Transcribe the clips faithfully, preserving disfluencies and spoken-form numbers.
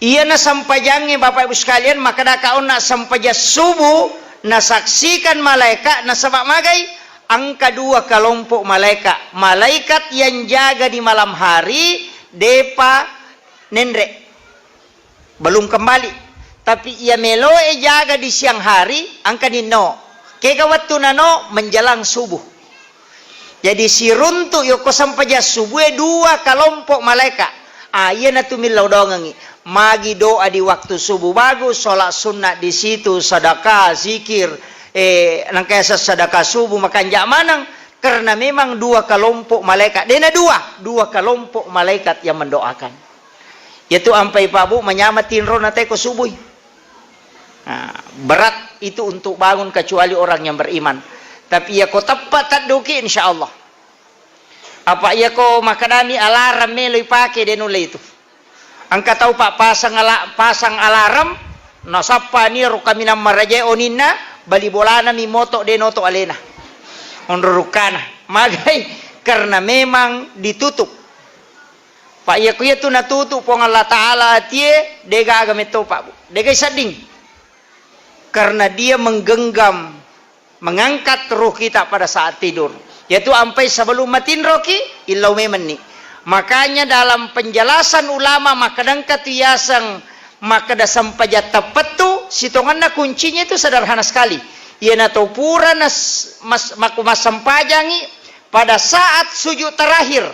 Iyana sempajangnge, Bapak Ibu sekalian, makkadaka onna sempajang subuh, nasaksikan malaika, nasaba magai? Engka dua kelompok malaika. Malaikat yang jaga di malam hari, depa nenre. Belum kembali. Tapi iya meloe jaga di siang hari, engka ninno. Kega wettu nano? Menjelang subuh. Jadi siruntu yokko sempajang subuhe dua kelompok malaika. Ah, iyanatu millau dongengi. Magi doa di waktu subuh bagus, sholat sunnah di situ, sedekah, zikir, eh, nangkasa sedekah subuh, makanja maneng. Karena memang dua kelompok malaikat. Dena dua, dua kelompok malaikat yang mendoakan. Yaitu ampai Pak Bu, manyama tinro na teko subui. Nah, berat itu untuk bangun kecuali orang yang beriman. Tapi iya ko teppa tadduki, insya Allah. Apa iya ko makadami alarm melo ipake, de nulle itu. Engka tau pa-, pasang ala-, pasang alarm, nasappa ni ro kaminang marajae oninna, bali bolana mi moto de noto alena. Onro rukkana. Magai? Karena memang ditutup. Pak, iya ku iya tu natutu Puang Allah Ta'ala atie, de gaga metto, Pak Bu. De gai sedding. Karena dia menggenggam, mengangkat ruh kita pada saat tidur. Yaitu ampai sebelum matinroki, illau memenni. Makanya dalam penjelasan ulama, makkadangka tu yaseng makkada sempajang teppettu, sitonganna kuncinya itu sederhana sekali. Iyana to pura nas-, mas-, mak-, massempajangi pada saat sujud terakhir,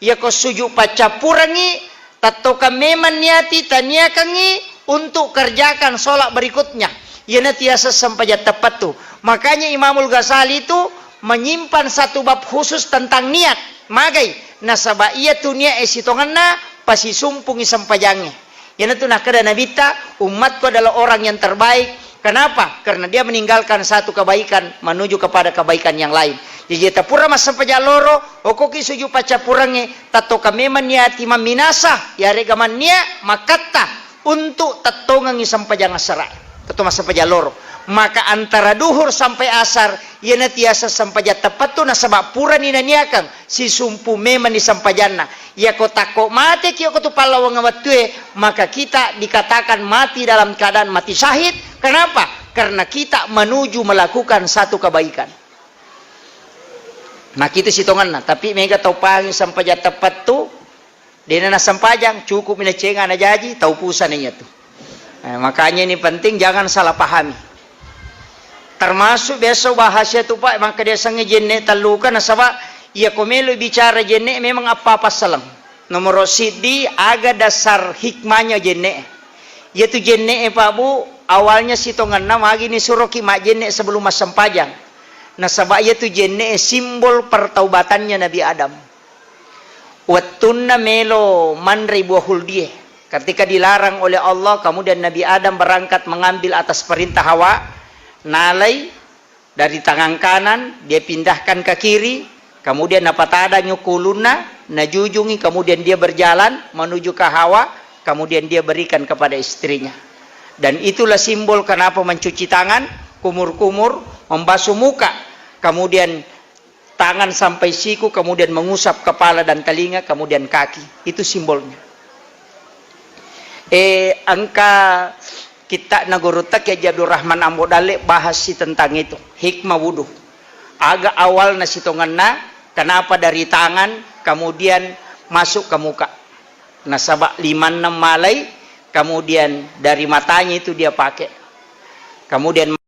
Iyako sujud paccappurengngi, tettokang memang niati taniakengngi untuk kerjakan sholat berikutnya. Iyana tiasa sempajang teppettu. Makanya Imamul Ghazali itu menyimpan satu bab khusus tentang niat. Magai? Nasaba iyatu niat e sitongenna pasisumpungi sempajangnge. Iyanatu nakkeda Nabitta, "Ummatku adalah orang yang terbaik." Kenapa? Karena dia meninggalkan satu kebaikan menuju kepada kebaikan yang lain. Jadi, tapura massempajang loro, okoki sujud paccappurengnge, tettokang memang niati mamminasa, yarega mannia makkatta untuk tettongengi sempajang assara. Tetto massempajang loro. Maka antara duhur sampai asar, iyana tiasa sempajang teppettu nasaba purani naniakeng, sisumpu memanni sempajanna. Iyako takko mateki okko tu pallawang wettue, maka kita dikatakan mati dalam keadaan mati syahid. Kenapa? Karena kita menuju melakukan satu kebaikan. Nah, kita sitonganna, tapi mega tau pangi sempajang teppettu, dena nassempajang, cukup mi nacenga najaji, tau pusana iyatu. Eh, makanya ini penting, jangan salah pahami. Termasuk biasa bahas iyatu, Pak, maka dia sengnge jenne telluka, nasaba iya ko melo bicara jenne memang apa passalang. Nomor siddi, aga dasar hikmahnya jenne. Iyatu jenne, Pak Bu, awalnya sitonganna magi ni suroki majjenne sebelum massempajang. Nasaba iyatu jenne simbol pertaubatannya Nabi Adam. Wettunna melo manrei buah huldie, ketika dilarang oleh Allah, kemudian Nabi Adam berangkat mengambil atas perintah Hawa, nalai dari tangan kanan, dia pindahkan ke kiri, kemudian napatadangi ku ulunna, najujungi, kemudian dia berjalan menuju ke Hawa, kemudian dia berikan kepada istrinya. Dan itulah simbol kenapa mencuci tangan, kumur-kumur, membasuh muka, kemudian tangan sampai siku, kemudian mengusap kepala dan telinga, kemudian kaki. Itu simbolnya. Eh, engka kitta'na Gurutta Kiai Haji Abdul Rahman Ambo Dalle bahas si tentang itu, hikmah wudu. Aga awalna sitongenna, kenapa dari tangan, kemudian masuk ke muka. Nasaba limanna malai, kemudian dari matanya itu dia pakai. Kemudian